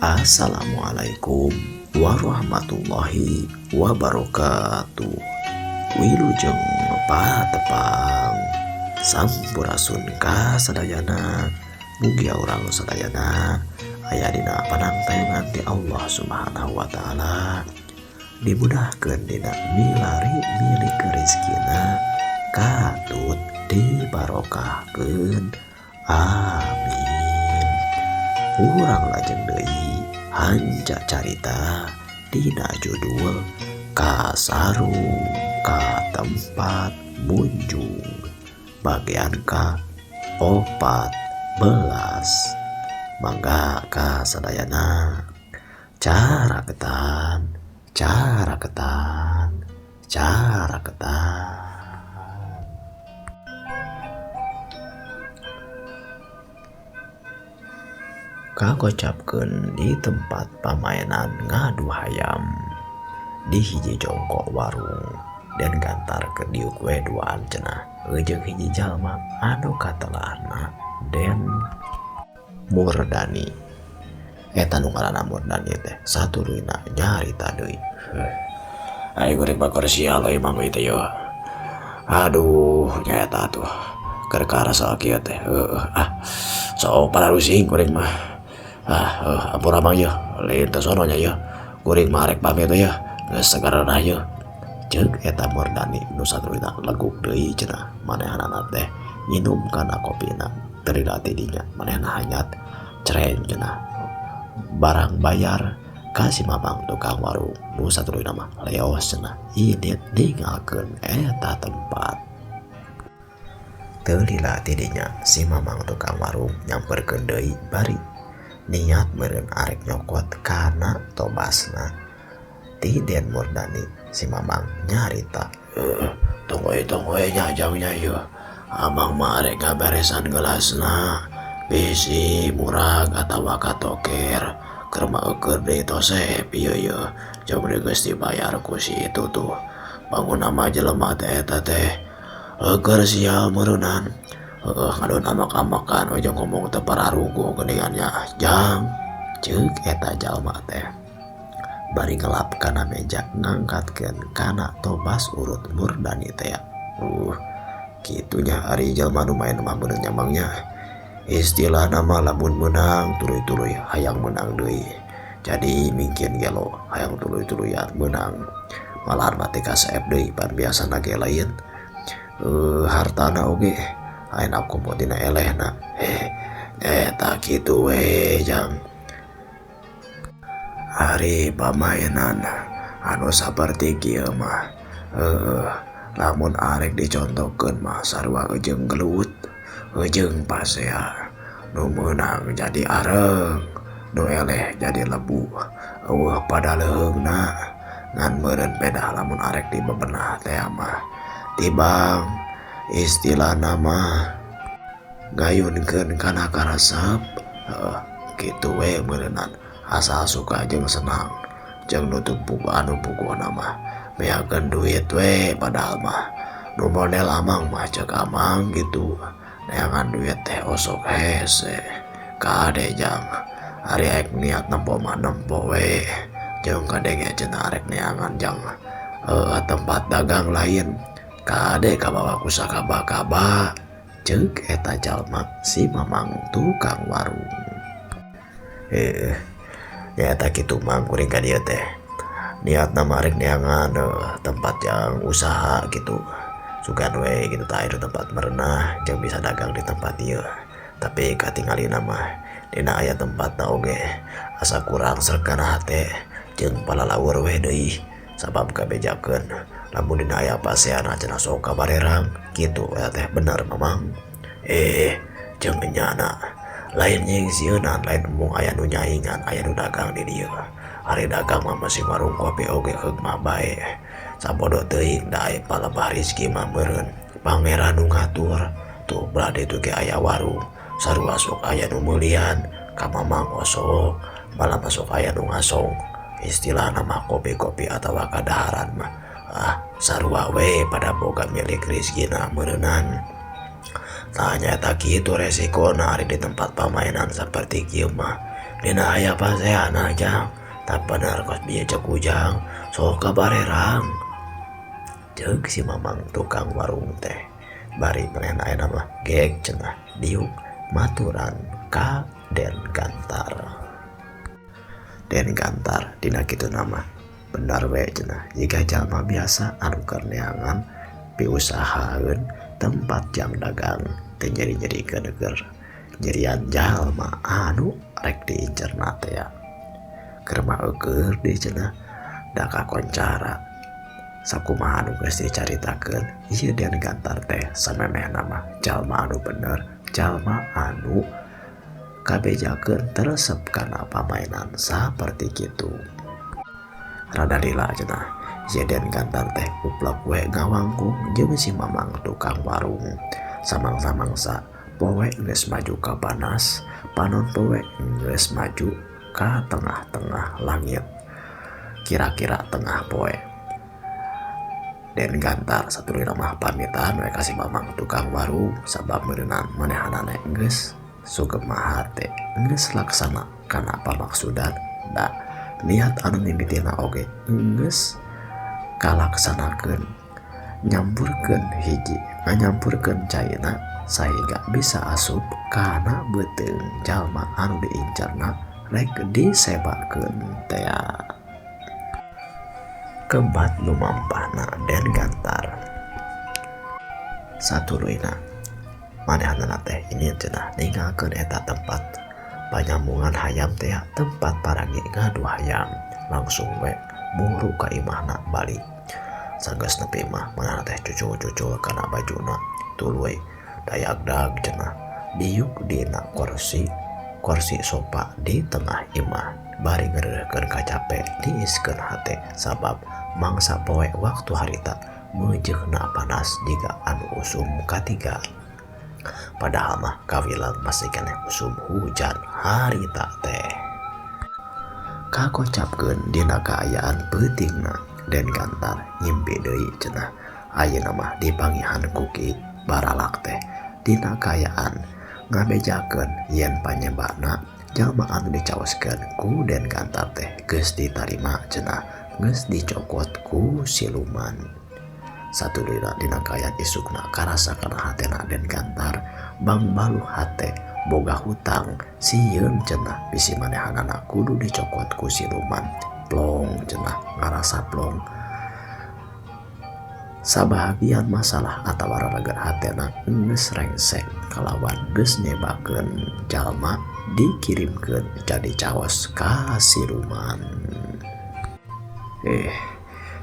Assalamualaikum warahmatullahi wabarakatuh. Wilujeng patepang, sampurasun ka sadayana. Mugia urang sadayana aya dina panangtayungan ti Allah Subhanahu wa taala, dimudahkeun dina milari milik rezekina, katut dibarokahkeun, amin. Urang lajeng deui hanca carita dina judul Kasarung ka Tempat Munjung bagian ka 14. Mangga ka sadayana, caraketan caraketan caraketan. Kagocapkeun di tempat pamainan ngadu hayam di hiji jongkok warung dan gantar ke diuk we duaan cenah jeung hiji jalma anu katelahna Den Murdani. Eta nu ngaranna Murdani teh satuluyna nyarita deui. Aing goreng bakor sial euy mang teh yo. Aduh, nyaeta atuh. Keur karasa kieu teh. Heueuh ah. Sok pararusing kuring mah. Ah, ampura mang yeuh, lain teh sono nya yeuh. Kuring mah arek pamit yeuh. Geus sagarana yeuh. Ceuk eta Murdani nu satuluyna leguk deui cenah manehanana teh nginum kana kopina. Teu lila ti dinya manehna hanyat cereng cenah. Barang bayar ka si mamang tukang warung nu satuluyna mah leos cenah indit ninggalkeun eta tempat. Teu lila ti dinya si mamang tukang warung nyamperkeun deui bari niat meureun arek nyokot kana tobasna. Ti Den Murdani si mamang nyarita, Tunggu nya jangnya yeuh. Amang mah arek ngaberesan gelasna. Bisi murag atawa katoker. Keur mah eukeun deui tosep ieu yeuh. Jom geus dibayar ku si itu tuh. Bangun nama jelema teh eta teh. Eukeun sial meureunan. Heueuh ngadon amak-amakan ujung ngomong teh pararuguh geuningan nya. Jang ceuk eta jalma teh. Bari ngelap kana meja ngangkatkeun kana tobas urut Murdani teh. Kitunya ari jalma nu main mah beuneu nyamangnya. Istilahna mah lamun meunang tuluy-tuluy hayang meunang deui. Jadi mingkin gelo hayang tuluy-tuluyan meunang. Malahan mah teh kasep deui pan biasana ge lain. Hartana oge ayeuna komo dina elehna. Eta kitu we jang. Ari pamainan anu saperti kieu mah lamun arek dicontohkeun mah sarua jeung gelut jeung pasea. Nu meunang jadi areng, nu eleh jadi lebu. Eueuh pada leuheungna ngan meureun pedah lamun arek dibebenah teh mah. Tibang istilahna mah ngayunkeun kana karesep. Kitu we meureunan asal suka jeung senang jeung nutup buku anu bukuna mah meakeun duit we. Padahal mah nu model amang mah ceuk amang gitu neangan duit teh osok hese kade jang. Ari arek niat nempo mah nempo we jeung kadenge cenah arek neangan jang tempat dagang lain kade kabawa ku sakaba-kaba. Ceuk eta jalma si mamang tukang warung. Nyaeta kitu mang kuring ka dieu teh. Niatna mah arek neangan tempat yang usaha gitu. Sugan we gitu tah aya tempat merenah jeung bisa dagang di tempat ieu. Tapi katingalina mah dina aya tempatna oge asa kurang sreg kana hate jeung palalaur we deui sabab kabejakeun lamun dina aya paseana cenah sok kabarerang kitu eta teh bener mamang. Jeung enyana lain nyingsieunan lain embung aya nu nyaingan aya nu dagang di dieu. Ari dagang mah masih warung kopi oge heug mah bae. Sabodo teuing da aya palebah rezeki mah meureun pangeran nu ngatur. Tuh belah ditu ge aya warung sarua sok aya nu meulian ka mamang osok malah masuk aya nu ngasong. Istilahna mah kopi-kopi atawa kadaharan mah sarua we pada boga milik rezekina meureunan. Tah nyaeta kitu resikona ari di tempat pamainan saperti kieu mah. Dina aya paseana jang, tah bener kos bieu ceuk Ujang, sok ka barerang. Ceuk si Mamang tukang warung teh. Bari manehna ayeuna mah gek cenah diuk maturan ka Den Gantar. Den Gantar dina kituna mah bener we cenah jiga jalma biasa anu keur neangan piusahaeun tempat jang dagang teu nyeri-nyerikeun keur nyerian jalma anu rek diincerna teh ya. Keur mah eueuh deui cenah da kakoncara. Sakumaha anu geus dicaritakeun ieu Den Gantar teh samemehna mah jalma anu bener, jalma anu kabejakeun teresep kana pamainan saperti kitu. Rada lila cenah ieu Den Gantar teh uplek we ngawangkung jeung si Mamang tukang warung. Samangsa-mangsa poe geus maju ka panas, panon poe geus maju ka tengah-tengah langit. Kira-kira tengah poe. Den Gantar satuluyna mah pamitan we ka si Mamang tukang warung sabab meureunan manehanana geus sugema hate geus laksana kana pamaksudan da niat anu mimitina oge geus kalaksanakeun nyamburkeun hiji nganyampurkeun caina sehingga bisa asup kana beuteung jalma anu diincarna rek disebakeun tea. Kebat lumampahna Den Gantar. Satuluyna manehanana teh ini cenah ninggalkeun eta tempat panyambungan hayam teh tempat parangi ngadu hayam langsung we muru ka imahna balik. Sanggeus nepi mah manehna teh cucul-cucul kana bajuna tuluy dayagdag cenah diuk dina kursi sofa di tengah imah bari ngeureuhkeun kacape diiskeun hate sabab mangsa poe waktu harita meujeuhna panas jiga anu usum katiga. Padahal mah kawilang masih keneh usum hujan harita teh. Kakocapkeun dina kaayaan peutingna Den Gantar ngimpi deui cenah ayeuna mah dipangihan ku Ki Baralak teh dina kaayaan ngabejakeun yen panyebana jalma anu dicaoskeun ku Den Gantar teh geus ditarima cenah geus dicokot ku siluman. Satuluyna dina kaayaan isukna karasa kana hatena Den Gantar bangbaluh hate boga hutang sieun cenah bisi manehanana kudu dicokot ku siluman. Plong cenah ngarasa plong. Sabahagian masalah atawa raragan hatena geus rengsek kalawan geus nyebakeun jalma dikirimkeun jadi caos ka siluman.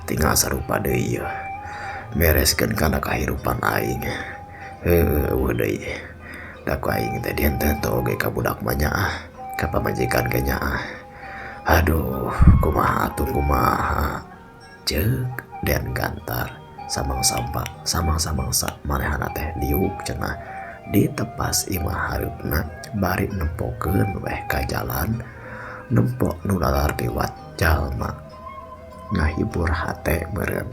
Tinggal sarupa deui yeuh. Mereskeun kana kahirupan aing. Heueuh deui. Da ku aing teh dienteu oge ka budak mah nyaah, ka pamajikan ge nyaah. Aduh, kumaha atuh kumaha. Ceuk Den Gantar samang-samangsa manehna teh diuk cenah ditepas imah hareupna bari nempokeun weh ka jalan nempo nu lalar liwat jalma ngahibur hate meureun.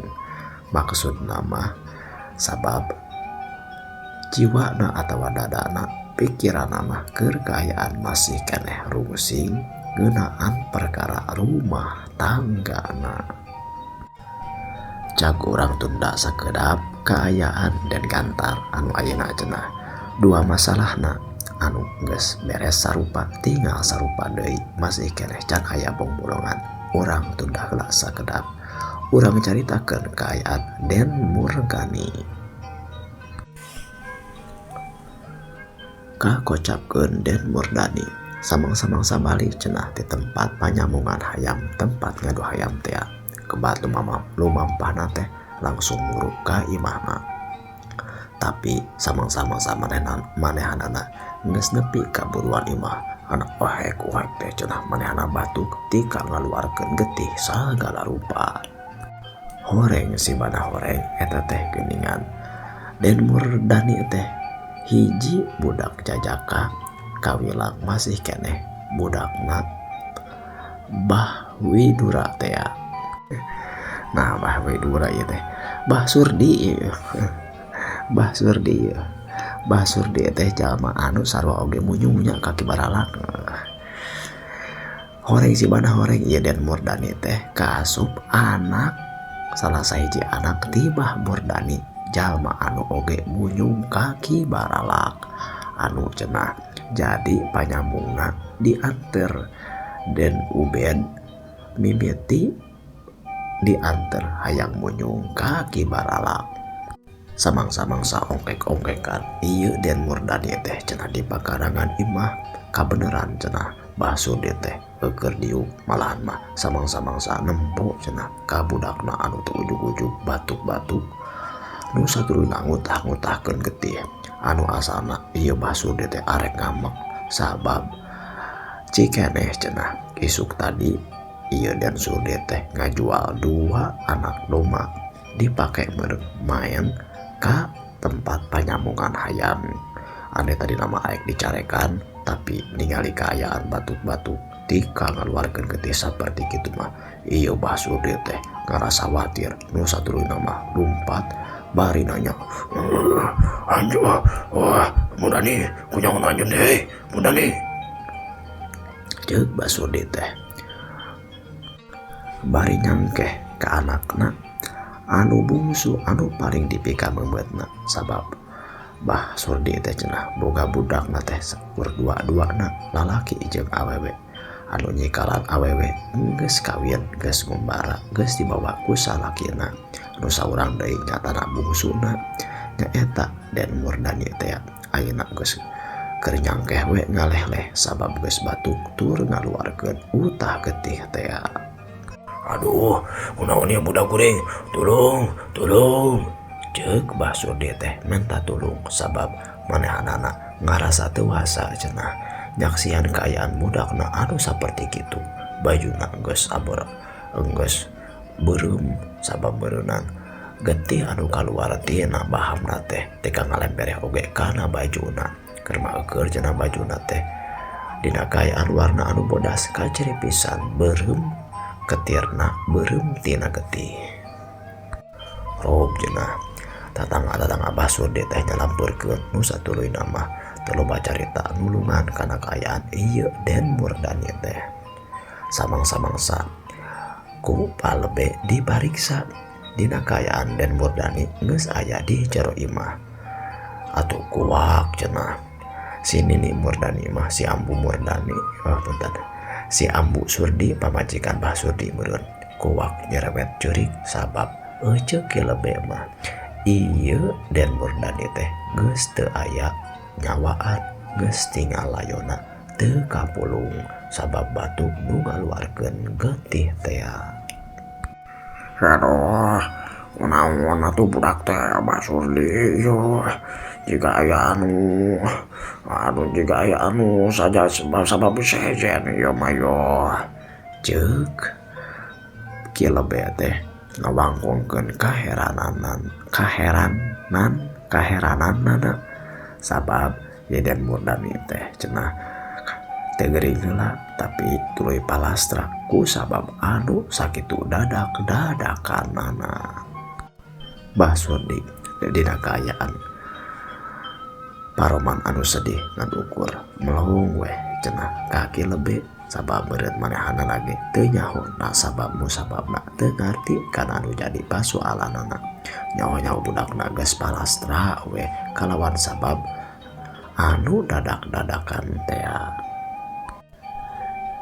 Maksudna mah sabab jiwana atawa dadana pikiranna mah keur kaayaan masih keneh rungsing ngeunaan perkara rumah tanggana. Cag urang tunda sakedap kaayaan Den Gantar anu ayeuna cenah dua masalahna anu geus beres sarupa tinggal sarupa deui masih keneh can aya bongbolongan. Urang tunda heula sakedap. Urang caritakeun kaayaan Den Murgani. Kakocapkeun Den Murdani samang-samangsa balik cenah di tempat panyambungan hayam tempat ngadu hayam tea. Kebat lumampahna teh langsung muruk ka imahna. Tapi samang-samangsa manehanana geus nepi ka buruan imah anak ohek-ohek teh cenah manehana batuk tika ngaluarkeun getih sagala rupa. Horeng si bana horeng eta teh geuningan. Den Murdani teh hiji budak jajaka kawilang masih keneh budakna Bah Widura teh. Nah Bah Widura ieu teh Bah Surdi ieu. Bah Surdi ieu. Bah Surdi teh jalma anu sarua oge munyung nya ka Ki Baralak. Horeng si mana horeng ieu Den Murdani teh kaasup anak salah sahiji anak ti Bah Murdani jalma anu oge munyung ka Ki Baralak anu cenah jadi panyambungna dianter Den Ubed mimiti dianter hayang munyung ka Ki Baralak. Samang-samangsa ongkek-ongkekan ieu Den Murdani teh cenah di pakarangan imah kabeneran cenah Bah Surdi teh keur diuk malahan mah samang-samangsa nempo cenah ka budakna anu teu ujug-ujug batuk-batuk nu satuluyna ngutah-ngutahkeun getih anu asalna ieu Bah Surdi teh arek ngambek sabab cikeneh cenah isuk tadi ieu Den Surdi teh ngajual 2 anak domba dipake main ka tempat panyambungan hayam. Ane tadi nama arek dicarekan tapi ningali kaayaan batuk-batuk tika ngaluarkeun getih saperti kitu mah ieu Bah Surdi teh ngarasa watir nu satuluyna mah lumpat bari nanya, "Anjur, wah, Murdani, kunyaon anjeun deui, Murdani?" Ceuk Bah Surdi teh bari nyangkeh ka anakna anu bungsu anu paling dipikamemeutna sabab Bah Surdi teh cenah boga budakna teh berdua-duana lalaki jeung awewe anu nyikalan awewe geus kawin geus ngumbara geus dibawa ku salakina nu saurang deui nyatana bungsuna nyaeta Den Murdani teh ayeuna geus keur nyangkeh we ngaleh-leh sabab geus batuk tur ngaluarkeun utah getih teh. "Aduh, kunaon ieu budak kuring? Tulung, tulung." Ceuk Bah Surdi teh menta tulung sabab manehanana ngarasa teu wasa cenah nyaksian kaayaan budakna anu saperti kitu bajuna geus abor geus beureum sabab beureunan getih anu kaluar tina bahamna teh teka ngalempereh oge kana bajuna keur mah eueur cenah bajuna teh dina kaayaan warna anu bodas kaciri pisan beureum ketirna beureum tina getih. Rob cenah tatangga-tatangga Bah Surdi teh nyalampeurkeun nu satuluyna mah teu loba carita nulungan kana kaayaan ieu Den Murdani teh. Samang-samangsa ku palebe dipariksa dina kaayaan Den Murdani geus aya di jero imah. Atuh kuak cenah si Nini Murdani mah si Ambu Murdani, oh punten, si Ambu Surdi pamajikan Bah Surdi meureun kuak nyerewet jurig sabab euceuk ki lebe mah ieu Den Murdani teh geus teu aya nyawaan geus tinggal layona teu kapulung sabab batuk nu ngaluarkeun getih teh. "Aduh, kunaon atuh budak teh Bah Surdi ieu jiga aya anu, aduh jiga aya anu saja sabab sejen ieu mah yo." Ceuk Ki Lebe teh ngawangkongkeun kaherananana sabab ye Den Murdani teh cenah teu gering heula tapi tuluy palastra ku sabab anu sakitu dadak-dadakanana. Bah Surdi dina kaayaan paroman anu sedih ngan ukur melong weh cenah ka Ki Lebe sabab meureun manehanana ge teu nyaho na sabab musababna teu ngarti kana anu jadi pasualanana. Nyaho-nyaho budakna geus palastra weh kalawan sabab anu dadak-dadakan tea.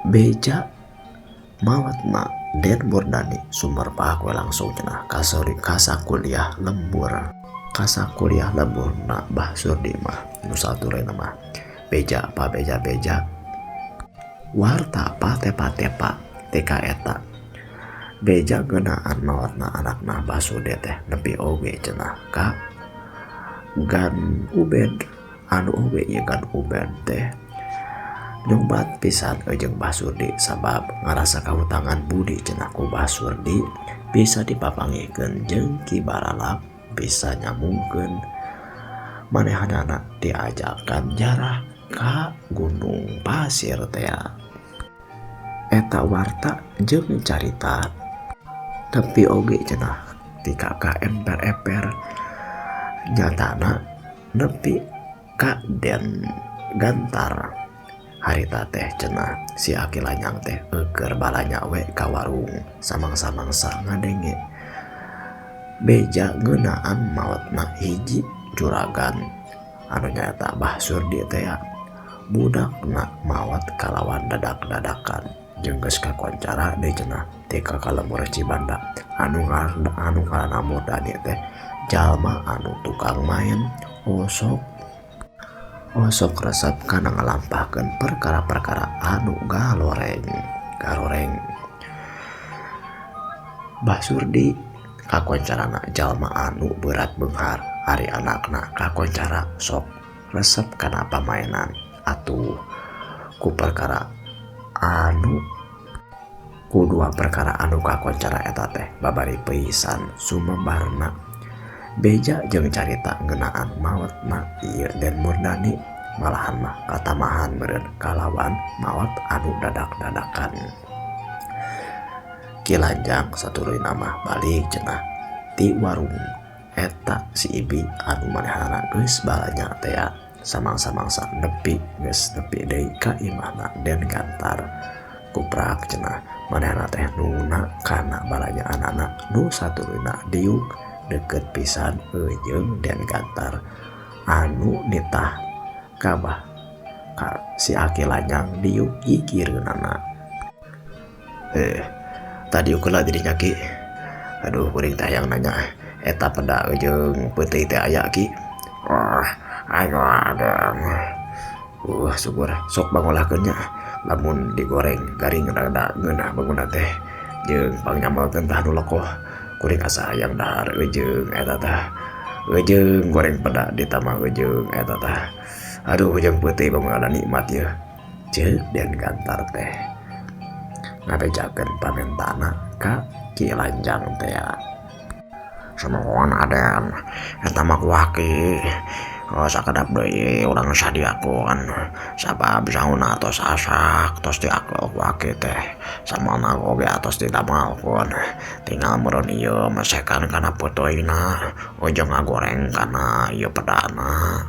Beja mawatna Den Murdani sumerpak we langsung cenah kasori kasakuliah lembur. Kasakuliah lemburna Bah Surdi mah nu saturena mah beja pa beja-beja warta pate-pate pa teka eta beja ngeunaan mawatna anakna Bah Surdi teh nepi oge cenah ka Gan Ubed anu oge ieu Gan Ubed teh nyobat pisan jeung Bah Surdi sabab ngarasa kahutangan budi cenah ku Bah Surdi bisa dipapangihkeun jeung Ki Baralak bisa nyambungkeun manehanana diajakan jarah ka Gunung Pasir teh. Eta warta jeung carita tapi oge cenah ti ka emper-emper nyatana nepi ka Den Gantar Harita teh cenah si Aki Lanyang teh eueur balanya we ka warung samangsa-mangsa ngadenge beja ngeunaan maotna hiji juragan anu nyaeta Bah Surdi teh budakna maot kalawan dadak-dadakan jeung geus kakoncara deui cenah ti ka lembur Cibanda anu ngaranna Murdani teh jalma anu tukang main osok osok resep kana ngalampahkeun perkara-perkara anu galoreng garoreng. Bah Surdi kakoncarana jalma anu berat beunghar ari anakna kakoncara sok resep kana pamainan atuh ku perkara anu ku dua perkara anu kakoncara eta teh babari pisan sumebarna beja jeung carita ngeunaan maotna ieu Den Murdani malahan mah katamahan meureun kalawan maot anu dadak-dadakan. Ki Lanjang satuluyna mah balik cenah ti warung eta si Ibi anu manehna geus balanya teh samangsa-mangsa nepi geus nepi deui ka imahna Den Gantar kuprak cenah manehna teh nungna kana balanya anakna nu satuluyna diuk deket pisan jeung Den Gantar anu nitah kabah ka si Aki Lanyang diuk gigireunana. Tadi ukeula dirinya Ki. Aduh kuring teh hayang nanya eta peda jeung peuteuy teh aya Ki. Oh, ayo adem. Syukur sok bangolahkeun nya lamun digoreng garing rada ngeunah bangunna teh jeung pangnyambalkeun tah nu lekoh. Kuring asa hayang dahar jeung eta tah jeung goreng peda ditambah jeung eta tah. Aduh jeung peuteuy bangunna nikmat ye. Ceuk Den Gantar teh ngabejakeun pamentana ka Ki Lanjang teh. Sumuhun aden eta mah ku aki. Oh, sakedap deui urang sadiakeun sabab sauna tos asak tos diakeuk ku aki teh samana oge atos didamelkeun tinggal meureun ieu mesekan kana peuteuyna ujung ngagoreng kana ieu pedana.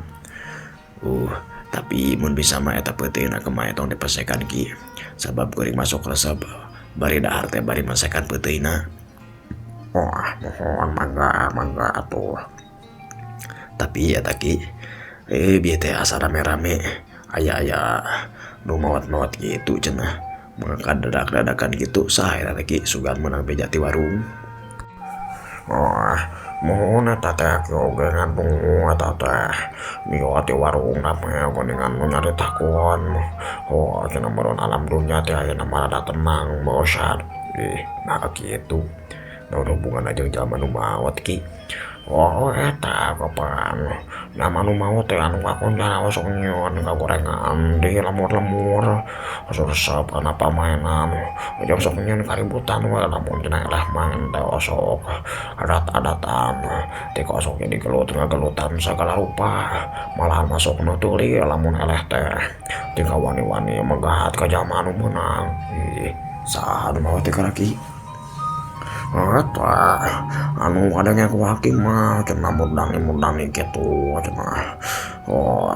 Tapi mun bisa mah eta peuteuyna kumaha tong dipesekan Ki sabab kuring masuk resep bari dahar teh bari masekan peuteuyna. Wah, mohon mangga mangga atuh. Tapi eta Ki bieu teh asa rame-rame aya-aya nu maot-maot gitu cenah mangka dadak-dadakan gitu saha eta teh Ki sugan meunang beja ti warung. Wah, mohon eta teh ki oge ngadungu eta teh mieu ti warung rame geuningan nu nyaritakeun. Oh, cenah meureun alam dunya teh ayeuna mah rada tenang bosan. Ih, nah kitu. Naon hubunganna jeung jalma nu maot Ki? Oh, eta kapan nama nu maot teh anu kakoncara osok nyieun kagorengan di lemur-lemur osok resep kana pamainan jeung sok nyieun kaributan we lamun cenah eleh main teh osok adat-adatan ti osok jadi gelut ngagelutan sagala rupa malahan masuk nu tuli lamun eleh teh ti kawani-wani megahat ka jalma anu meunang. Ih, saha nu maot teh Ki? Eta anu kadangnya ku aki mah cenah murdani-murdani kitu cenah. Oh,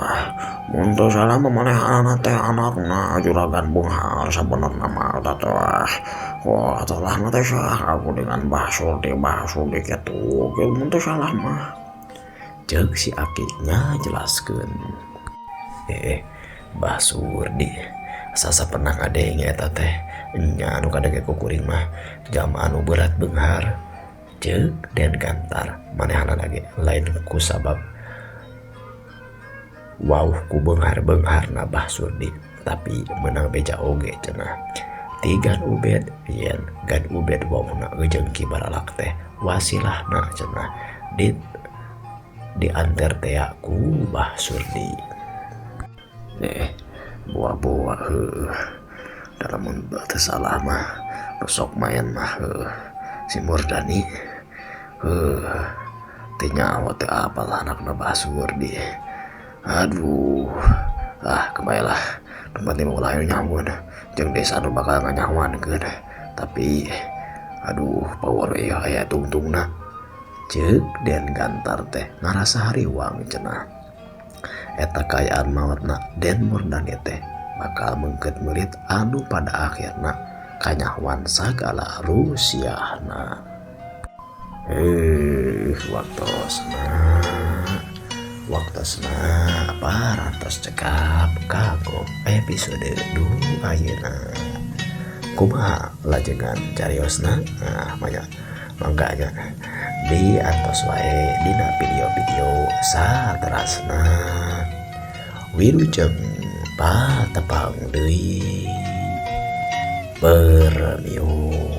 mun teu salah mah manehanana teh anakna juragan beunghar sabenerna mah eta teh. Wah, talahna teh saha aku dengan Bah Surdi kitu. Mun teu salah mah. Ceuk si aki nya jelaskeun. Bah Surdi sasa pernah ngadenge eta teh nya anu kadenge ku kuring mah jalma anu berat beunghar. Ceuk Den Gantar manehna lagi lain ku sabab wauh ku beunghar-beungharna Bah Surdi tapi meunang beja oge cenah. Ti Gan Ubed yen Gan Ubed wauhna jeung Ki Baralak teh wasilahna cenah dianter teh ku Bah Surdi. Buah-buah heuh dalam teu salah mah sok main mah si Murdani teu nyaho teu apal anakna Bah Surdi. Aduh, kemayalah nu penting mah ulah nyahoeun jeung desa nu bakal nganyahoankeun tapi aduh power ieu aya tungtungna. Ceuk Den Gantar teh ngarasa hariwang cenah eta kaayaan maotna Den Murdani teh Bakal meungkeut meurit anu pada akhirna kanyahoan sagala rusiahna. Waktosna parantos cekap kanggo episode nu ayeuna. Kumaha lajengan cariosna? Nah, banyak mangga nya diantos wae dina video-video saterasna. Wilujeng patepang deui, permios.